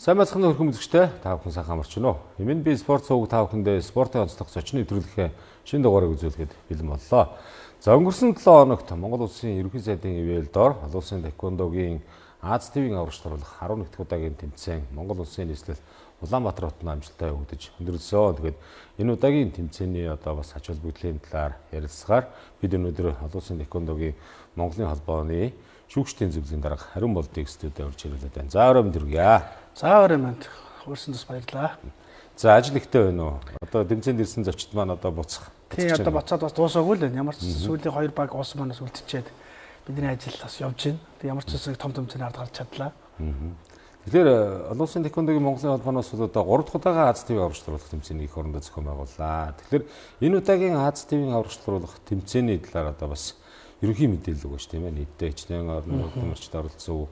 Сайн байцгаана уу хөрхөн үзэгчдээ, та бүхэн сайхан амарч байна уу? Эмэн би спорт цуг та бүхэндээ спортын онцлог зочны нэвтрүүлгийн шинэ дугаарыг үзүүлэхэд бэлэн боллоо. За, өнгөрсөн 7 хоногт Монгол Улсын Ерөнхий сайдын ивээл дор олон улсын таеквондогийн Ази тивийн аврагч оруулах 11 дахь удаагийн тэмцээн Монгол Улсын нийслэл Улаанбаатар хотод амжилттай явагдаж өндөрлөсөн. Тэгээд энэ удаагийн тэмцээний одоо бас ач холбогдлын талаар ярилцсаар бид өнөөдөр олон улсын таеквондогийн Монголын холбооны шүүгчдийн зөвлөлийн дарга Харин Болдыг студид орж ирүүлээд байна. За, орой мэнд хүргье. За, орой мэнд. Урьсан тус баярлалаа. За, ажил ихтэй байна уу? Одоо тэмцээнд ирсэн зочид маань одоо буцах. Тий, одоо буцаад бас дуусаагүй л байна. Ямар ч сүүлийн хоёр баг улс манаас үлдчихэд бидний ажил бас явж байна. Тэг ямар ч зүйл том тэмцээний ард гарч чадлаа. Тэгэхээр олон улсын таеквондогийн Монголын холбооноос бол одоо 3 дахь удаага Ази тивийн аврагч оруулах тэмцээний эх орондоо зохион байгууллаа. Тэгэхээр энэ удаагийн Ази тивийн аврагч оруулах тэмцээний талаар одоо бас ерөнхий мэдээлэл өгөөч, тийм ээ. Нийтдээ хичнээн орнууд тамирчид оролцсон,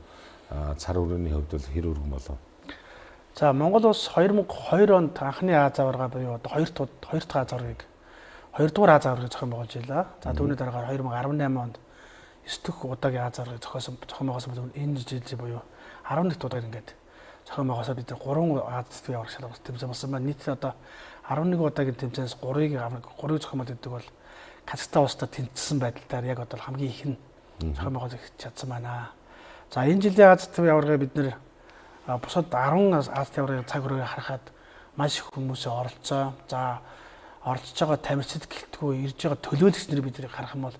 цар хүрээний хувьд бол хэр өргөн болов? За, Монгол улс 2002 онд анхны Ази аварга буюу одоо хоёр дахь Ази аваргыг, хоёрдугаар Ази аваргыг зохион байгуулж байлаа. За, түүний дараагаар 2018 онд 9 дахь удаагийн Ази аваргыг зохион байгуулсан бол энэ жилийн буюу 11 дахь удаагаар ингээд зохион байгуулсаар бид 3 Ази тивийн аврагч шалгах тэмцээн болсон байна. Нийт одоо 11 удаагийн тэмцээнээс 3-ыг зохион байгуулдаг гэдэг бол Казахстан улстай тэнцсэн байдлаар яг одоо хамгийн их нь зохион байгуулах чадсан байна. За, энэ жилийн Ази тивийн аваргыг бид нэр бусад 10 Ази тивийн аваргын цаг үеийг харахад маш их хүмүүсээ оролцоо. За, оролцож байгаа тамирчид гэлтгүй ирж байгаа төлөөлөгч нар бид нарыг харах юм бол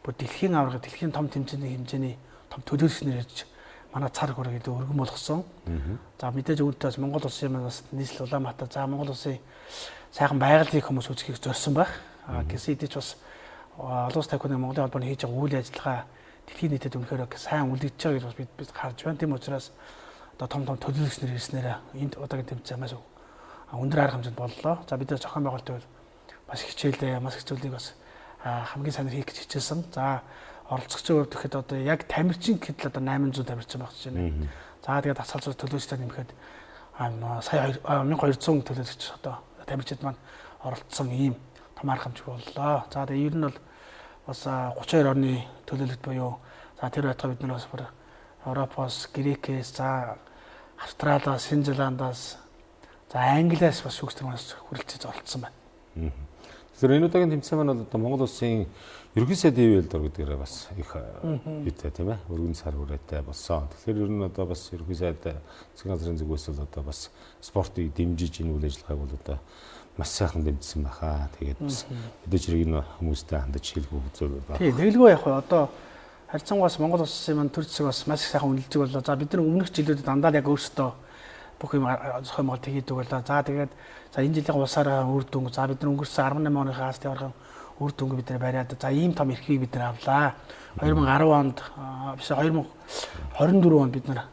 бүр дэлхийн аварга, дэлхийн том тэмцээний хэмжээний том төлөөлөгч нар ирж манай цар хүрээг илүү өргөн болгосон. За, мэдээж үүнтэй бас Монгол улсын бас нийслэл Улаанбаатар, за Монгол улсын сайхан байгалийг хүмүүс үзэхийг зорьсон байх. Гэсэн хэдий ч бас олон улс таеквондогийн Монголын холбооны хийж байгаа үйл ажиллагаа дэлхийн нийтэд үнэхээр сайн үлдэж байгаа гэж бас бид харж байна. Тийм учраас одоо том том төлөөлөгч нар ирснээр энд удаагийн тэмцээн маш өндөр арга хэмжээнд боллоо. За, бид нар зохион байгуулалтын үед маш хичээлээ, маш их зүйлийг бас хамгийн сайнаар хийх гэж хичээсэн. За, оролцогчийн хувьд гэхэд одоо яг тамирчин гэхэд л одоо 800 тамирчин байх гэж байна. За, тэгээд дасгал зүйн төлөөлөгчтэй нэмэхэд сая 1200 төлөөлөгч одоо тамирчид маань оролцсон ийм том арга хэмжээ боллоо. За, тэгээд ер нь бол бас 32 орны төлөөлөлт буюу за тэр байтугай бид нар бас бүр Европоос, Грекээс, за Австралиас, Шинэ Зеландаас, за Англиас бас шүүгчдэр маань хүрэлцэж оролцсон байна. Тэгэхээр энэ удаагийн тэмцээн маань бол одоо Монгол улсын Ерөнхий сайдын ивээл дор гэдгээрээ бас их юутай, тийм ээ, өргөн цар хүрээтэй болсон. Тэгэхээр ер нь одоо бас Ерөнхий сайд засгийн газрын зүгээс бол одоо бас спортыг дэмжиж энэ үйл ажиллагааг бол одоо маш сайхан дэмжсэн байхаа. Тэгээд бас мэдээж хэрэг энэ хүмүүстэй хандаж хэлэх үг зөв байна. Тийм, тэгэлгүй яг одоо харьцангуйс Монгол улсын маань төр зэсэг бас маш их сайхан үнэлдэг боллоо. За, бид нар өмнөх жилүүдэд дандаа яг өөрсдөө бүх юм зохион байгуулалт хийдэг боллоо. За, тэгээд за энэ жилийн улсаараа үр дүн, за бид нар өнгөрсөн 18 оныхоо Ази аваргын үр дүнг бид нар бариад за ийм том эрхийг бид нар авлаа. 2010 онд биш, 2024 онд бид нар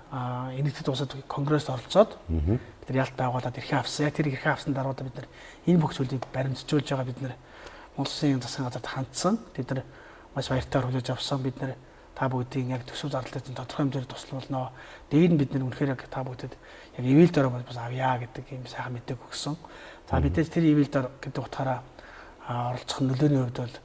Энэтхэг улсад конгресст оролцоод бид нар ялт байгуулад эрхээ авсан. Яг тэр эрхээ авсан дараа бид нар энэ бүх зүйлийг баримтжуулж байгаа бид нар Монгол улсын засгийн газарт хандсан. Тэд нар маш баяртайгаар хүлээж авсан. Бид нар та бүгдийн яг төсөв зарлалын тодорхой хэмжээнд туслуулнаа. Дээр нь бид нар үнэхээр яг та бүгдэд яг ивэл дорой бас авъя гэдэг ийм сайхан мэдээг өгсөн. За, мэдээж тэр ивэл дор гэдэг утгаараа оролцох нөлөөний хувьд бол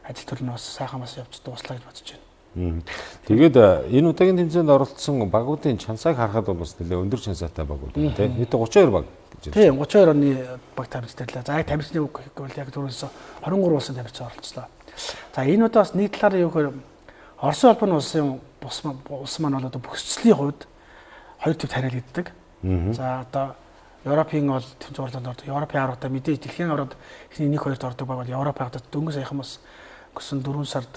ажил төр нь бас сайхан бас явж дууслаа гэж бодож байна. Тэгээд энэ удаагийн тэмцээнд оролцсон багуудын чансааг харахад бол бас нэлээд өндөр чансаатай багууд байна, тийм. Нийтдээ 32 баг гэж. Тийм, 32 оны баг тамирчид байлаа. За, яг тамирчны үг гэвэл яг түрүүнээс 23 улсын тамирчин оролцлоо. За, энэ удаа бас нэг талаар юу гэхээр Оросын холбооны улсын бус улс маань бол одоо бөхсцлийн хувьд хоёр төв тариалагддаг. За, одоо Европын бол тэмцээн уралдаанд ордог. Европын аваргадаа мэдээж дэлхийн аваргад эхний 1 2-д ордог баг бол Европын аваргад дөнгөж саяхан бас өнгөрсөн 4 сард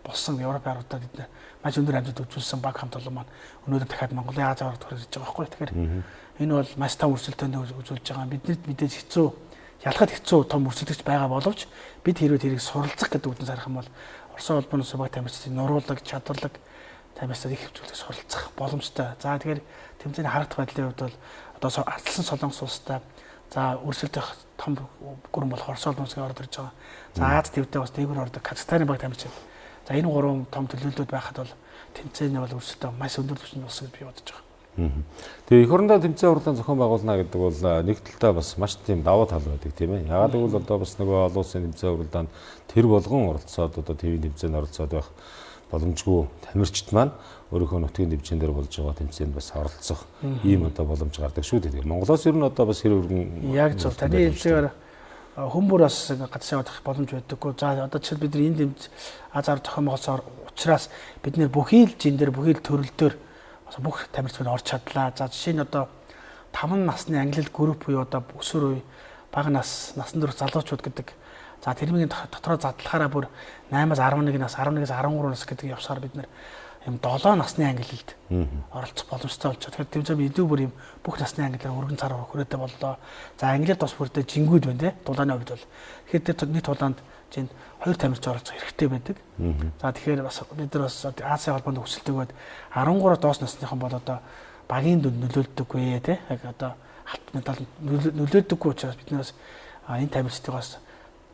болсон Европын аваргадаа бид маш өндөр амжилт үзүүлсэн баг хамт олон маань өнөөдөр дахиад Монголын Ази аваргад хүрэж байгаа байхгүй. Тэгэхээр энэ бол маш том өрсөлдөөнд үзүүлж байгаа. Биднэрт мэдээж хэцүү, ялахад хэцүү том өрсөлдөгч байгаа боловч бид хэрвээ тэрийг суралцах гэдэг үгнээс харах юм бол Оросын холбооны улсын баг тамирчдын нуруулаг, чадварлаг тамирчдад их хөвчлөлөг суралцах боломжтой. За, тэгэхээр тэмцээний харагдах байдлын хувьд бол одоо арчилсан Солонгос улстай за өрсөлдөх том гүрэн болох Оросын холбооны улсын ороод ирж байгаа. За, Ази төвдөө бас дээгүүр ордог Казахстаны баг тамирчид. За, энэ гурван том төлөөллүүд байхад бол тэмцээний бол өрсөлдөө маш өндөр түвшинд болсон гэж би бодож байгаа. Тэгээ эх орондоо тэмцээн уралдаан зохион байгуулна гэдэг бол нэг талдаа бас маш тийм давуу тал байдаг, тийм ээ. Яагаад гэвэл одоо бас нөгөө олон улсын тэмцээн уралдаанд тэр болгон оролцоод одоо тивийн тэмцээнд оролцоод байх боломжгүй тамирчид маань өөрийнхөө нутгийн төвчэн дээр болж байгаа тэмцээнд бас оролцох ийм одоо боломж гардаг шүү дээ. Монголоос ер нь одоо бас хэр өргөн яг зөв таны хэллэгээр хүн бүр бас гадас явах боломж байдаггүй. За одоо жишээл бид нар энэ дэмж Аз аварга зохион байгуулсан учраас бид нэр бүхий л жин дээр бүхий л төрөл дээр бас бүх тамирчид орж чадлаа. За жишээ нь одоо 5 насны ангилал групп буюу одоо өсвөр үе бага нас насан турш залуучууд гэдэг. За тэрмийн дотроо задлахаараа бүр 8-аас 11 нас, 11-ээс 13 нас гэдэг явсаар бид нэр юм 7 насны ангилалд оролцох боломжтой болж байгаа. Тэгэхээр тэмцээн илүү бүр юм бүх насны ангилалаар өргөн цар хүрээтэй боллоо. За ангилалд бас бүрдээ жингүүд байна те. Тулааны хувьд бол. Тэгэхээр тэр нэг тулаанд жинд 2 тамирч оролцох хэрэгтэй байдаг. За тэгэхээр бас бид нар бас Азийн холбоонд хүсэлт өгөөд 13 доош насныхан бол одоо багийн дүнд нөлөөлдөггүй те. Яг одоо алт медаль нөлөөлдөггүй учраас бид нараас энэ тамирчдыг бас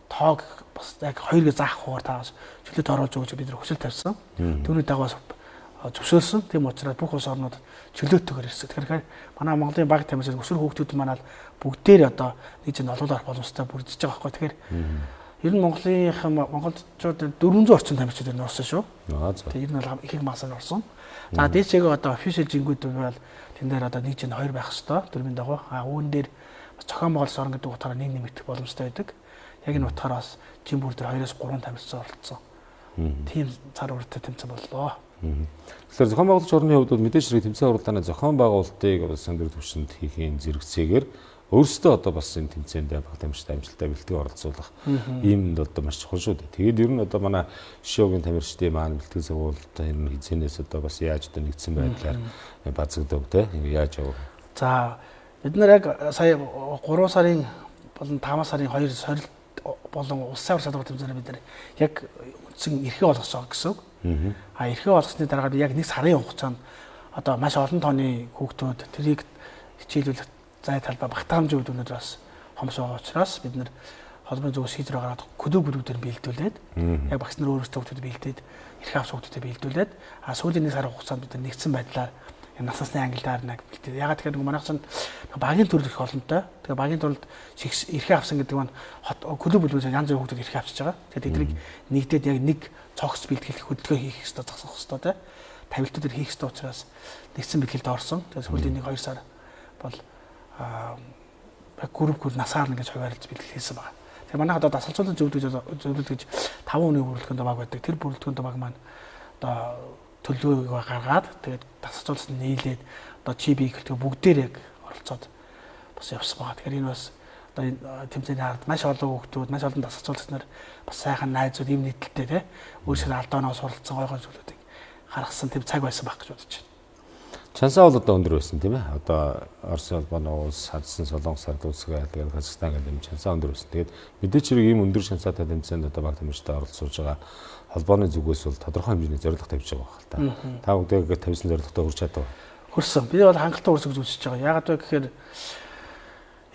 тоог бас яг хоёрыг заах хуваар та бас чөлөөт оруулж өгч бид нар хүсэл тавьсан. Түүний дагуу бас зөвшөөрсөн. Тийм учраас бүх улс орнууд чөлөөтэйгээр ирсэн. Тэгэхээр манай Монголын баг тамирчид өсвөр хүүхдүүд манай бүгдээр одоо нэг жин олуулах боломжтой бүрдэж байгаа байхгүй. Тэгэхээр ер нь Монголынхан монголчууд 400 орчим тамирчид ер нь орсон шүү. Тэгээ ер нь бол их их масаар орсон. За дээшээгээ одоо official жингүүд бол тэн дээр одоо нэг жин 2 байх хэвээр дөрмийн дагуу. А үүн дээр бас зохион байгуулсан орн гэдэг утгаараа нэг нэмэгдэх боломжтой байдаг. Яг энэ утгаараа бас жин бүр дээр 2-оос 3 тамирчид оролцсон. Тийм цар үртэй тэмцээн боллоо. Тэгэхээр зохион байгуулагч орны хувьд бол мэдээж хэрэг тэмцээн уралдааны зохион байгуулалтыг бас өндөр түвшинд хийхийн зэрэгцээгээр өөрсдөө одоо бас энэ тэмцээнд баг тамирчид амжилттай бэлтгэл оролцуулах иймд одоо маш чухал шүү дээ. Тэгээд ер нь одоо манай шоугийн тамирчдын маань бэлтгэл сургуульд ер нь хизэнээс одоо бас яаж одоо нэгдсэн байдлаар базагдав те яаж явав. За бид нар яг сая 3 сарын болон 5 сарын 2 сорилт болон улсын аварга салбар тэмцээгээр бид нар яг үндсэн эрхээ олгосон гэсэн үг. А эрхээ олгосны дараа яг нэг сарын хугацаанд одоо маш олон тооны хүүхдүүд тэрийг хичээлүүлэх зай талбай багтаамжийн үед өнөөдөр бас хомс байгаа учраас бид нар холбооны зүгээс шийдвэр гаргаад клуб бүлгүүдээр бэлдүүлээд яг багц нар өөрсдөө хүүхдүүдэд бэлдээд эрхээ авсан хүүхдүүдэд бэлдүүлээд а сүүлийн нэг сарын хугацаанд бид нар нэгдсэн байдлаар нас насны ангилаар нэг бэлдээ. Ягаад тэгэхээр нөгөө манайх чинь багийн төрөл их олонтой. Тэгээ багийн төрөлд эрхээ авсан гэдэг нь клуб бүлгүүд янз бүрийн хүүхдүүд эрхээ авчиж байгаа. Тэгэхээр тэднийг нэгдээд яг нэг цогц бэлтгэх хөдөлгөөн хийх ёстой, зогсох ёстой тий. Тавилтууд хийх ёстой учраас нэгдсэн бэлтгэлд орсон. Тэгээ сүүлийн 1-2 сар бол групп групп насаар ингэж хуваарлаж бэлтгэл хийсэн байна. Тэгэхээр манайх одоо дасгалжуулан зөвлөлт гэж 5 хүний бүрэлдэхүүнтэй баг байдаг. Тэр бүрэлдэхүүнтэй баг маань одоо төлөвлөгөөгөө гаргаад тэгээд дасгалжуулсан нийлээд одоо чи би гэлтгээ бүгдээр яг оролцоод бас явсан байгаа. Тэгэхээр энэ бас одоо энэ тэмцээний ард маш олон хүүхдүүд, маш олон дасгалжуулагч нар бас сайхан найзууд ийм нийтлэлтэй тий өөрсдөө алдаагаа суралцсан гой гой зүйлүүдийг гаргасан тийм цаг байсан байх гэж бодож байна. Чансаа бол одоо өндөр байсан тийм ээ. Одоо Оросын холбооны улс, Хадсан, Солонгос, Ардуулсгаа, тэгээд Казахстан гэдэг юм чансаа өндөр байсан. Тэгээд мэдээч хэрэг ийм өндөр чансаатай тэмцээнд одоо баг тамирчтай оролцуулж байгаа холбооны зүгээс бол тодорхой хэмжээний зорилго тавьж байгаа байх л та. Та бүгдээ тавьсан зорилготой хүрч чадав. Хүрсэн. Би бол хангалттай хүрсэн гэж үзэж байгаа. Яагаад вэ гэхээр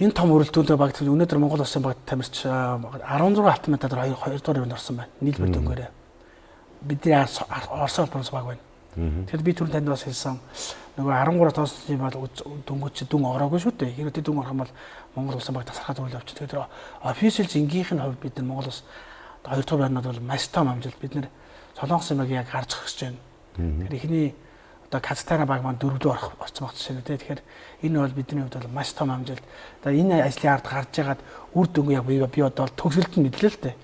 энэ том өрөлдөөндөө баг тамирч өнөөдөр Монгол улсын баг тамирч 16 алтан медаль 2 дугаар юунд орсон байна. Нийлбэр дөнгөөрэй. Бидний Оросын холбооноос баг байна. Тэгэхээр би түрүүн танд бас хэлсэн нөгөө 13 тоосны бол дөнгөж дүн ороогүй шүү дээ. Хэрвээ дүн орох юм бол Монгол улсын баг тасархай зүйл явчих. Тэгэхээр тэр official жингийнх нь хувьд бид нар Монгол улс 2 дугаар байрнууд бол маш том амжилт. Бид нэр Солонгосын баг яг гарч өгч байна. Тэгэхээр эхний одоо Казахстаны баг маань дөрөвдөө орох орсон баг жишээ нь тий. Тэгэхээр энэ бол бидний хувьд бол маш том амжилт. Одоо энэ ажлын ард гарч ягаад үр дүнг яг би одоо төгсгөлд нь мэдлээ л дээ.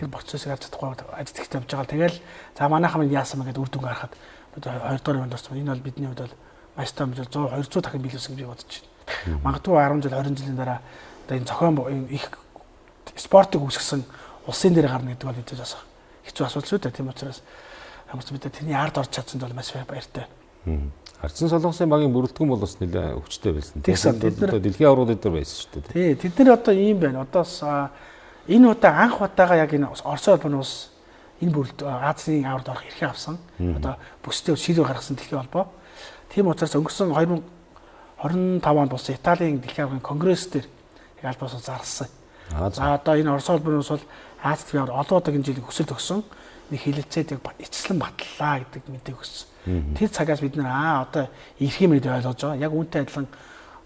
Тэр процессыг харж чадахгүй ажил ихтэй явж байгаа. Тэгэл за манайхан минь яасан бэ гэдээ үр дүн гаргахад одоо 2 дугаар юунд орсон. Энэ бол бидний хувьд бол маш том амжилт 100 200 дахин биелүүлсэн гэж би бодож байна. Магадгүй 10 жил 20 жилийн дараа одоо энэ зохион их спортыг үүсгэсэн улсын дээр гарна гэдэг бол мэдээж бас хэцүү асуудал шүү дээ. Тийм учраас ямар ч мэдээ тэрний ард орж чадсанд бол маш баяртай. Арцсан Солонгосын багийн бүрэлдэхүүн бол бас нэлээд хүчтэй байсан. Тэгсэн. Бид нар дэлхийн авралууд дээр байсан шүү дээ. Тий, тэд нар одоо ийм байна. Одоо бас энэ удаа анх удаага яг энэ Оросын холбооны улс энэ бүрэлд Азийн авард орох эрхээ авсан. Одоо бүсдээ шийдвэр гаргасан дэлхийн холбоо. Тийм учраас өнгөрсөн 2025 онд болсон Италийн дэлхийн аваргын конгресс дээр яг аль босоо зарласан. За одоо энэ Оросын холбооны улс бол Аз дэлхийн аварга олон удаагийн жилийн хүсэл төгсөн нэг хилэлцээд яг ицслэн батлаа гэдэг мэдээг өгсөн. Тэр цагаас бид нар одоо ирэх юм гэдэг ойлгож байгаа. Яг үүнтэй адилхан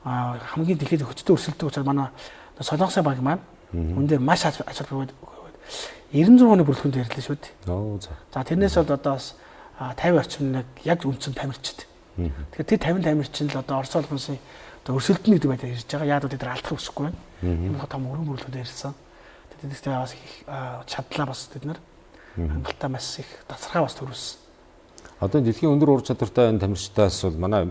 хамгийн дэлхийд хүчтэй өрсөлдөг учраас манай Солонгосын баг маань үүн дээр маш ач холбогдол 96 оны бүрэлдэхүүн дээр ирлээ шүү дээ. Оо за. За тэрнээс бол одоо бас 50 орчим нэг яг үндсэн тамирчид. Тэгэхээр тэр 50 тамирчин л одоо Орос улсын одоо өрсөлдөнө гэдэг байдлаар ирж байгаа. Яг бид нар алдах хүсэхгүй байна. Тийм том өргөн мөрлөд ирсэн. Тэднээс бас их чадлаа бас тэд нар хангалттай маш их тасархай бас төрүүлсэн. Одоо дэлхийн өндөр ур чадвартай энэ тамирчдаас бол манай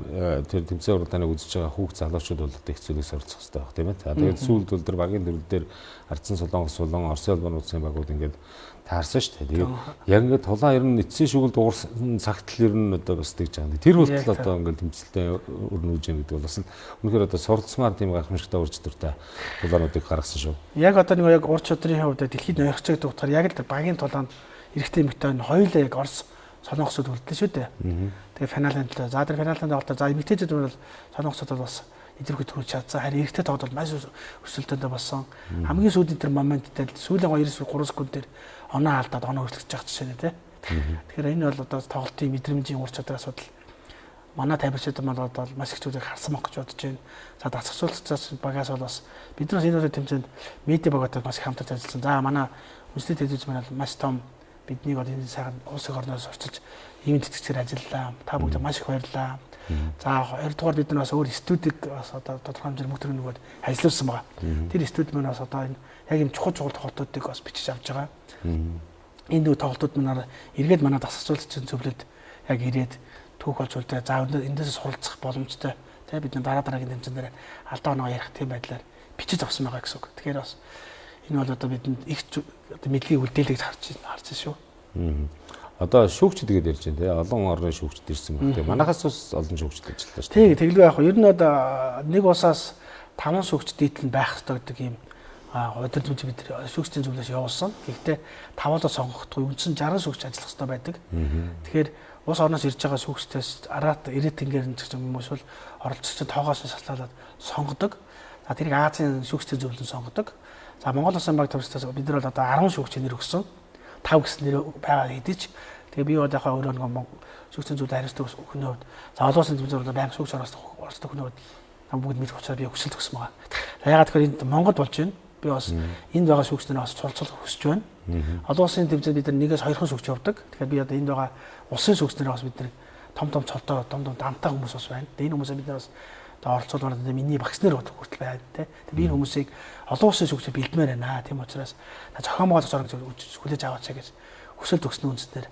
тэр тэмцээн уралдааныг үзэж байгаа хүүхд залуучууд бол одоо их зүйлээс оролцох хэрэгтэй байх тийм ээ. За тэгээд сүүлд бол тэр багийн төрөл дээр Ардсан Солонгос болон Оросын холбооны улсын багууд ингээд таарсан шүү дээ. Тэгээд яг ингээд тулаан ер нь эцсийн шүгэлд уурсан цагт л ер нь одоо бас тэгж байгаа. Тэр хүртэл одоо ингээд тэмцэлтэй өрнүүлж юм гэдэг бол бас үнэхээр одоо суралцмаар тийм гайхамшигтай ур чадвартай тулаануудыг гаргасан шүү. Яг одоо нэг яг ур чадрын хувьд дэлхийд нойрч гэдэг утгаар яг л багийн тулаанд эрэгтэй эмэгтэй хоёулаа яг Орос Солонгосод үлдсэн шүү дээ. Тэгээ финалын төлөө. За тэр финалын тоглолтоо за эмэгтэйчүүд бол Солонгосод бол бас эдгэрхүү төрүүлж чадсан. Харин эрэгтэй тоглолт бол маш өрсөлдөөндөө болсон. Хамгийн сүүлийн тэр момент дээр сүүлийн 2-3 секунд дээр оноо алдаад оноо өрсөлдөж байгаа жишээ нэ тэ. Тэгэхээр энэ бол одоо тоглолтын мэдрэмжийн ур чадрын асуудал. Манай тамирчид маань одоо маш их зүйлийг харсан баг гэж бодож байна. За дасгалжуулагчаас багаас бол бас бид нар энэ удаа тэмцээнд медиа багтаа маш их хамтарч ажилласан. За манай үндэсний телевиз маань бол маш том биднийг одоо энэ сайхан улс орноос сурчилж ийм тэтгэгчээр ажиллалаа. Та бүгд маш их баярлалаа. За хоёрдугаар бид нар бас өөр студиг бас одоо тодорхой хэмжээний мөнгө төгрөг нөгөөд ажиллуулсан байгаа. Тэр студи маань бас одоо энэ яг ийм чухал чухал тоглолтуудыг бас бичиж авч байгаа. Энэ нүү тоглолтууд маань эргээд манай дасгалжуулагчдын зөвлөлд яг ирээд түүх болж үлдээ. За эндээс суралцах боломжтой. Тэ бид нар дараа дараагийн тэмцээн дээр алдаа оноо ярих тийм байдлаар бичиж авсан байгаа гэсэн үг. Тэгэхээр бас энэ бол одоо бидэнд их одоо мэдлэгийг үлдээлийг харж шүү. Одоо шүүгчд гэдээ ярьж байна тий. Олон орны шүүгчд ирсэн баг тий. Манайхаас бас олон шүүгчд ажиллаа шүү дээ. Тий, тэглүү яг. Ер нь одоо нэг улсаас 5 шүүгч дийтэл нь байх ёстой гэдэг ийм удирдамж бид шүүгчдийн зөвлөөс явуулсан. Гэхдээ тавуулаа сонгохдгүй үндсэн 60 шүүгч ажиллах ёстой байдаг. Тэгэхээр улс орноос ирж байгаа шүүгчдээс араат ирээдингээр нь ч юм уу эсвэл оролцогчдын тоогоос нь шалтгаалаад сонгодог. За тэрийг Азийн шүүгчдийн зөвлөн сонгодог. За Монгол улсын баг тамирчдаас бид нар бол одоо 10 шүүгчийн нэр өгсөн. 5 гэсэн нэр байгаа хэдий ч тэгээ би бол яхаа өөрөө нэг шүүгчдийн зөвлөлд хариуцдаг хүний хувьд за олон улсын тэмцээнд байнга шүүгч оролцдог хүний хувьд бүгд мэдэх учраас би хүсэлт өгсөн байгаа. За ягаад гэхээр энд Монгол болж байна. Би бас энд байгаа шүүгчдээс бас цолцолох хүсэж байна. Олон улсын тэмцээнд бид нар нэгээс хоёрхан шүүгч явдаг. Тэгэхээр би одоо энд байгаа улсын шүүгчдээс бас бид нар том том цолтой, том том дамтай хүмүүс бас байна. Тэгээ энэ хүмүүсээ бид нар бас одоо оролцуулмаар миний багш нар хүртэл байна те. Тэгээ би энэ хүмүүсийг олон улсын шүүгчээр бэлдмээр байна. Тийм учраас зохион байгуулах зориг хүлээж аваач гэж хүсэлт өгсөн үндсээр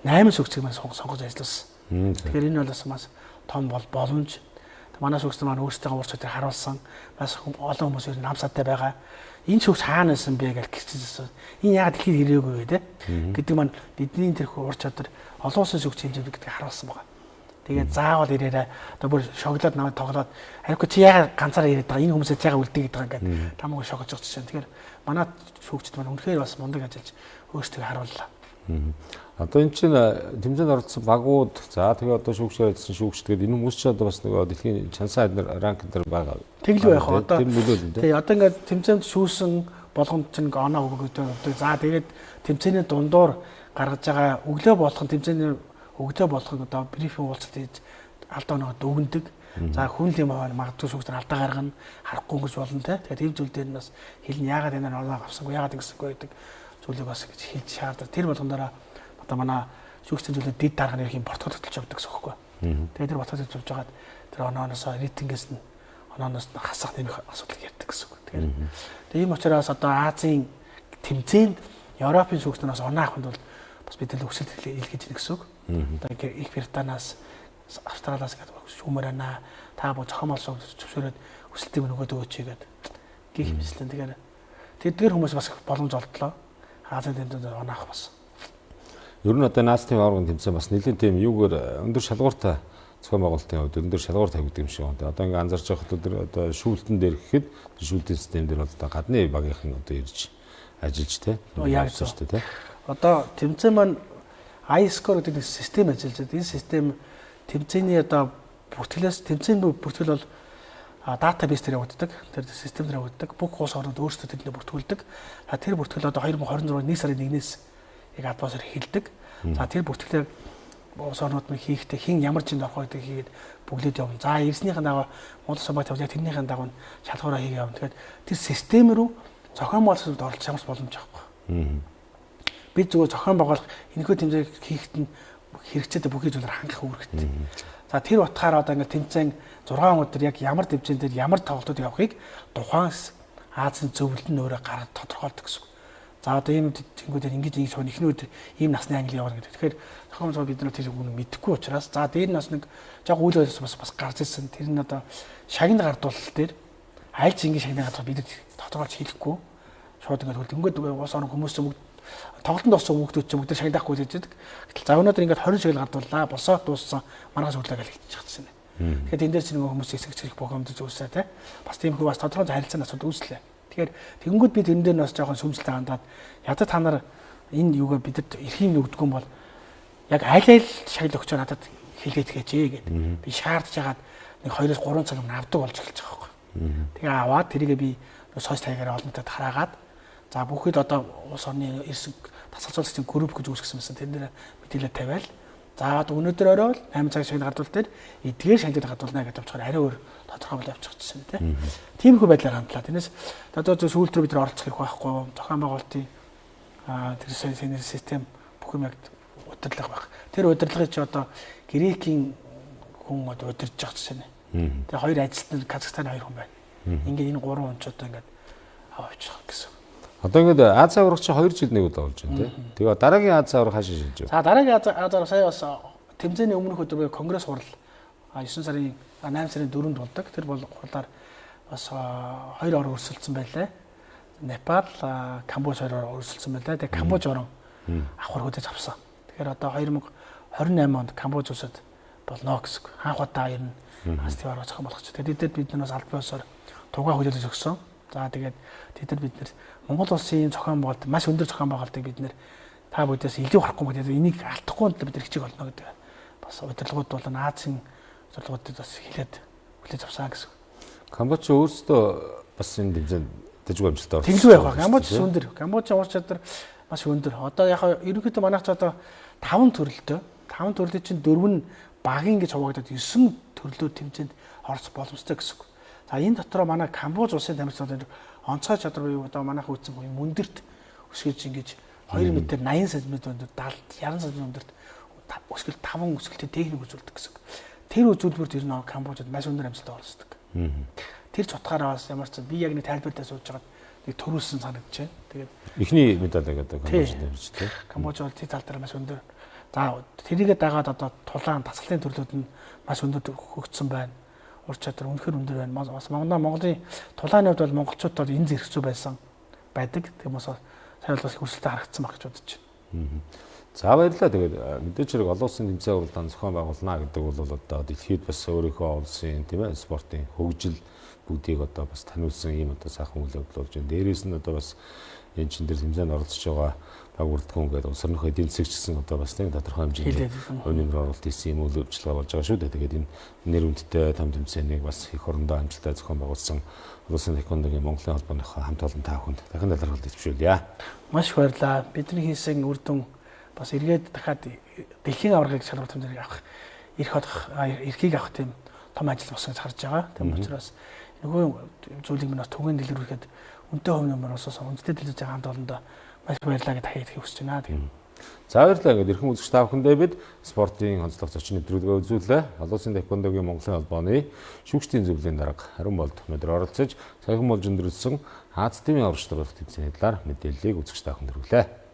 8 шүүгчийг маань сонгож ажилласан. Тэгэхээр энэ бол бас маш том боломж. Манай шүүгчид маань өөрсдөө ур чадвар харуулсан. Бас олон хүмүүс ер нь нам садтай байгаа. Энэ шүүгч хаана байсан бэ гэж гэрчилсэн. Энэ яагаад дэлхийд ирээгүй вэ те гэдэг маань бидний тэр ур чадвар олон улсын шүүгч хэмжээнд гэдгийг харуулсан байгаа. Тэгээд заавал ирээрээ одоо бүр шоглоод намайг тоглоод хариугүй чи яагаад ганцаараа ирээд байгаа энэ хүмүүсээ чагаа үлдээ гэдэг байгаа ингээд тамаагүй шогож байгаа жишээ. Тэгэхээр манай шүүгчд маань үнэхээр бас мундаг ажиллаж өөрсдөө харууллаа. Одоо энэ чинь тэмцээнд оролцсон багууд за тэгээ одоо шүүгчээр ажилласан шүүгчд гэдэг энэ хүмүүс ч одоо бас нөгөө дэлхийн чансан хайр ранк дээр байгаа. Тэглүү яг одоо тий одоо ингээд тэмцээнд шүүсэн болгонд чинь оноо өгөөд явдаг. За тэгээд тэмцээний дундуур гаргаж байгаа өглөө болгон тэмцээний өглөө болгон одоо брифинг уулзалт хийж алдаа оноо дүгнэдэг. За хүн л юм аа магадгүй шүүгчдэр алдаа гаргана, харахгүй өнгөрч болно те. Тэгээд тийм зүйл дээр нь бас хэлнэ яагаад энэ оноо авсангүй, яагаад ингэсэнгүй гэдэг зүйлийг бас гэж хэлж шаарддаг. Тэр болгондороо одоо манай шүүгчдийн зүйлүүд дэд дарга нэр юм протокол хөтлөж явдаг гэсэн үг байхгүй. Тэгээд тэр протокол хөтлөж байгаад тэр онооноос рейтингээс нь онооноос нь хасах нэмэх асуудал ярьдаг гэсэн үг. Тэгэхээр тэгээд ийм учраас одоо Азийн тэмцээнд Европын шүүгчдээс оноо авахд бол бас бид л өсөлт илгээж ирнэ гэсэн үг. Одоо Их Британаас, Австралиас гэдэг шүүмээр байна. Та бүх зохион байгуулалт зөвшөөрөөд өсөлтийг нөгөөд өгөөч гэдэг гих мэтлэн. Тэгэхээр тэдгээр хүмүүс бас боломж олдлоо. Азийн тэмцээнд оноо авах бас. Ер нь одоо наацын аваргын тэмцээн бас нэлээд тийм юугаар өндөр шалгууртай зохион байгуулалтын хувьд өндөр шалгуур тавигддаг юм шиг байна. Одоо ингээ анзаарч байхад одоо шүүлтэн дээр гэхэд шүүлтийн систем дээр бол одоо гадны багийнхан одоо ирж ажиллаж те. Яг зөв те. Одоо тэмцээн маань iScore гэдэг нэг систем ажиллаж байна. Энэ систем тэмцээний одоо бүртгэлээс тэмцээний бүртгэл бол датабейс дээр явагддаг. Тэр систем дээр явагддаг. Бүх улс орнууд өөрсдөө тэрэндээ бүртгүүлдэг. За тэр бүртгэл одоо 2026 1 сарын 1-ээс яг адвансаар эхэлдэг. За тэр бүртгэлээр улс орнууд мань хийхдээ хэн ямар жинд орох вэ гэдгийг хийгээд бүглээд явна. За ирснийхэн дагуу Монгол улсын баг тавьж тэрнийхэн дагуу шалгуураа хийгээ явна. Тэгэхээр тэр систем рүү зохион байгуулалтад оролцох ямар ч боломж байхгүй. Бид зүгээр зохион байгуулах энэхүү тэмцээг хийхэд нь хэрэгцээтэй бүхий зүйлээр хангах үүрэгтэй. За тэр утгаараа одоо ингээд тэмцээн 6 өдөр яг ямар тэмцээн дээр ямар тоглолтууд явахыг тухайн Азийн зөвлөл нь өөрөө гараад тодорхойлдог гэсэн үг. За одоо ийм тэнгүүдээр ингэж ингэж хойно эхний өдөр ийм насны англи явна гэдэг. Тэгэхээр зохион байгуулалт бид нар тэр үнийг мэдэхгүй учраас за дээр нь бас нэг жоо үйл явц бас гарч ирсэн. Тэр нь одоо шагнал гардуулалт дээр аль ч ингэ шагнал гардуул бид тодорхойлж хэлэхгүй. Шууд ингээд хөл ингээд улс орон хүмүүс ч бүгд тоглолтод болсон хүүхдүүд ч бүгд шагналахгүй гэж хэлдэг. Гэтэл за өнөөдөр ингээд 20 шагнал гардууллаа. Босоо дууссан. Маргааш өглөө гэж хэлчих гэсэн. Тэгэхээр энэ дээр ч нэг хүмүүс хэсэг чирэх бухимдаж үүсээ те. Бас тийм хүү бас тодорхой харилцааны асуудал үүслээ. Тэгэхээр тэгэнгүүт би тэрэн дээр нь бас жоохон сүмсэлтэй хандаад ядаж та нар энэ юугаа бидэд эрхийн өгдөг юм бол яг аль аль шагнал өгчөө надад хэлээд гээч гэд. Би шаардж хагаад нэг 2-3 цаг өмнө авдаг болж эхэлж байгаа байхгүй. Тэгээ аваад тэрийгээ би сошиал хаягаар олон нийтэд хараагаад за бүхэд одоо улс орны ирсэн тасалжуулагчдын групп гэж үүсгэсэн байсан. Тэр нэр мэдээлэл тавиал. За өнөөдөр орой бол 8 цаг шагнал гардуул дээр эдгээр шагнал гардуулна гэдэг авчихаар арай өөр тодорхой бол явчихсан тийм. Тиймэрхүү байдлаар хандлаа. Тэрнээс одоо зөв сүүлд рүү бид нар оролцох хэрэг байхгүй. Зохион байгуулалтын тэр систем бүх юм яг удирдлага байх. Тэр удирдлагыг чи одоо Грекийн хүн одоо удирдах байгаа жишээ нэ. Тэгээ хоёр ажилтан Казахстаны хоёр хүн байна. Ингээд энэ гурван хүн ч одоо ингээд аваачих гэсэн. Одоо ингээд Ази аварга чи 2 жил нэг удаа болж байна тий. Тэгээ дараагийн Ази аварга хаашаа шилжиж вэ? За дараагийн Ази аварга сая бас тэмцээний өмнөх өдөр буюу конгресс хурал 9 сарын 8 сарын 4-нд болдог. Тэр бол хурлаар бас хоёр орон өрсөлдсөн байлаа. Непал, Камбож хоёр орон өрсөлдсөн байлаа. Тэгээ Камбож орон авахар хүлээж авсан. Тэгэхээр одоо 2028 онд Камбож улсад болно гэсэн. Анх удаа ер нь Азийн аварга зохион болгож. Тэгээд тэдэд бид нар бас албан ёсоор тугаа хүлээж өгсөн. За тэгээд тэд нар бид нар Монгол улсын зохион байгуулалт маш өндөр зохион байгуулалтыг бид нэр та бүдээс илүү харахгүй гэдэг энийг алдахгүй бид нар хичээх болно гэдэг бас удирдлагууд бол Азийн удирдлагуудад бас хэлээд хүлээж авсан гэсэн. Камбож өөрсдөө бас энэ тэмцээнд дэжгүй амжилттай орсон. Тэглүү явах. Камбож өндөр. Камбожийн ур чадвар маш өндөр. Одоо яг ерөнхийдөө манайх ч одоо 5 төрөлтөө 5 төрлийн чинь 4 нь багийн гэж хуваагдаад 9 төрлөө тэмцээнд орох боломжтой гэсэн үг. За энэ дотроо манай Камбож улсын тамирчдууд онцгой чадвар буюу одоо манайх үүссэн буюу мөндөрт өсгөж ингэж 2 м 80 см өндөр 70 60 см өндөрт өсгөл 5 өсгөлтэй техник үзүүлдэг гэсэн. Тэр үзүүлбэрт ер нь Камбожид маш өндөр амжилттай оролцдог. Тэр ч утгаараа бас ямар ч би яг нэг тайлбар дээр сууж байгаад нэг төрүүлсэн санагдаж байна. Тэгээд эхний медалийг одоо Камбож нэмж тий. Камбож бол тэр тал дээр маш өндөр. За тэрийгээ дагаад одоо тулаан дасгалын төрлүүд нь маш өндөр хөгжсөн байна. Ур чадвар үнэхэр өндөр байна. Бас Монголын тулааны хувьд бол монголчууд бол энэ зэрэгцүү байсан байдаг. Тийм бас сая бол бас өрсөлдөөн харагдсан баг гэж бодож байна. За баярлалаа. Тэгээд мэдээж хэрэг олон улсын тэмцээн уралдаан зохион байгуулна гэдэг бол одоо дэлхийд бас өөрийнхөө улсын тийм спортын хөгжил бүгдийг одоо бас таниулсан ийм одоо сайхан үйл явдал болж байна. Дээрээс нь одоо бас энэ чин дээр тэмцээнд оролцож байгаа баг бүрдгүн гэдэг улс орныхоо эдийн засаг ч гэсэн одоо бас тийм тодорхой хэмжээний хувь нэмэр оруулалт хийсэн юм үйл ажиллагаа болж байгаа шүү дээ. Тэгээд энэ нэр хүндтэй том тэмцээнийг бас эх орондоо амжилттай зохион байгуулсан улсын таеквондогийн Монголын холбооныхоо хамт олон та бүхэнд дахин талархал дэвшүүлье. Маш их баярлалаа. Бидний хийсэн үр дүн бас эргээд дахиад дэлхийн аваргыг шалралт тэмцээнийг авах эрх олох эрхийг авах тийм том ажил болсон гэж харж байгаа. Тийм учраас нөгөө зүйлийг минь бас түгээн дэлгэрүүлэхэд үнэтэй хувь нэмэр бас үнэтэй дэлгэрж байгаа хамт олондоо маш баярлалаа гэж дахиад хэлэхийг хүсэж байна. Тийм. За баярлалаа. Ингээд эрхэм үзэгч та бүхэндээ бид спортын онцлог зочин нэвтрүүлгээ үзүүллээ. Олон улсын таеквондогийн Монголын холбооны шүүгчдийн зөвлөлийн дарга Харин болд өнөөдөр оролцож саяхан болж өндөрлөсөн Аз тимийн аврагч дөрвөх тэмцээний талаар мэдээллийг үзэгч та бүхэнд хүргэлээ.